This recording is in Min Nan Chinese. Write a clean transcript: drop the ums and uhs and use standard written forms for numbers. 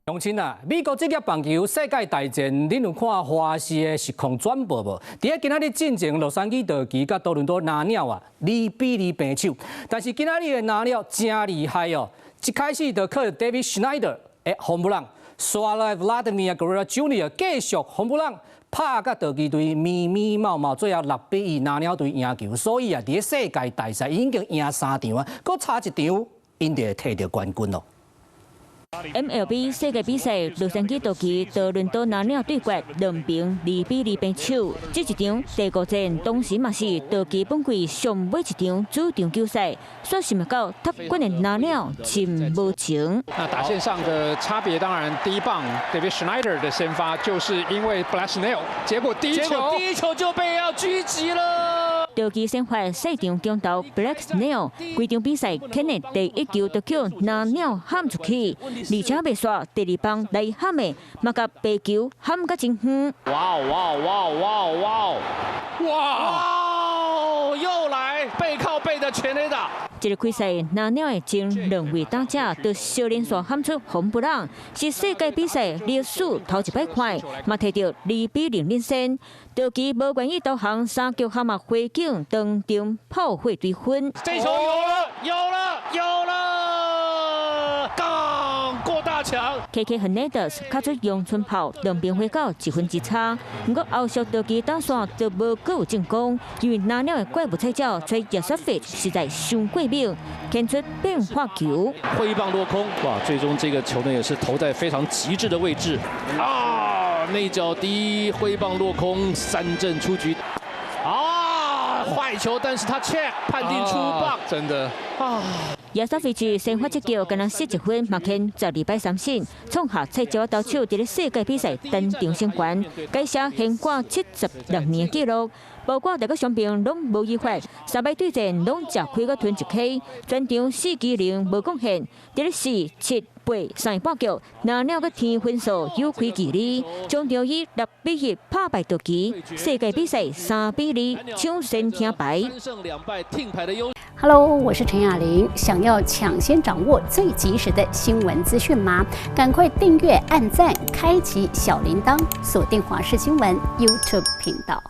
鄉親啊，美國職業棒球世界大戰，恁有看華視的實況轉播無？佇咧今仔日進前，洛杉磯道奇佮多倫多藍鳥啊，2比2平手。但是今仔日的藍鳥真厲害哦，一開始就靠 David Schneider 的 home run，煞來 Vladimir Guerrero Jr. 繼續 home run，拍甲道奇隊咪咪冒冒，最後6比1藍鳥隊贏球。所以啊，佇咧世界大賽已經贏三場啊，閣差一場，𪜶就會提著冠軍咯。 MLB 世界比賽，洛杉磯道奇多倫多藍鳥對決，兩邊2比2平手。這一場第五戰當時嘛是道奇本季上尾一場主場球賽，煞想袂到奪冠的藍鳥真無情。那打線上的差別，當然第一棒 David Schneider 的先發，就是因為 Blake Snell，結果第一球第一球就被要狙擊了。道奇先發四場強投 Blake Snell，規場比賽肯的第一球就予藍鳥喊出去，而且袂煞第二棒來喊的，嘛共白球喊甲真遠。哇哇哇哇哇哇！又來背靠背的全壘打。這个開賽，藍鳥的前兩位打者都相連續喊出紅不讓，是世界比賽歷史頭一擺看，嘛提著2比0領先。道奇無願意投降，三局下嘛回敬當場炮火追分。這球有了，有了，有了，槓過大牆。 K K Hernandez 敲出陽春炮，兩邊回到1分之差。毋過後續道奇打線就無閣有進攻，因為藍鳥的怪物菜鳥吹亞瑟費實在傷過猛，牽出變化球，揮棒落空，哇！最終這個球呢也是投在非常極致的位置啊！內角低揮棒落空，三振出局。啊，壞球，但是他 check 判定出棒，真的啊。亞薩菲治先發這局，敢若失一分，嘛牽12擺三振，創下菜鳥投手佇咧世界比賽單場新高，改寫懸掛76年紀錄。包括逐個傷兵攏無違法，三擺對戰攏食虧閣吞一 K，全場四支零無貢獻。佇咧四七八三半局，藍鳥閣添分數有開距離，終場以6比1拍敗道奇，世界比賽3比2搶先聽牌。三勝兩敗聽牌的優。 Hello，我是陳雅玲。想要搶先掌握最及時的新聞資訊嗎？趕快訂閱、按讚、開啟小鈴鐺，鎖定華視新聞 YouTube 頻道。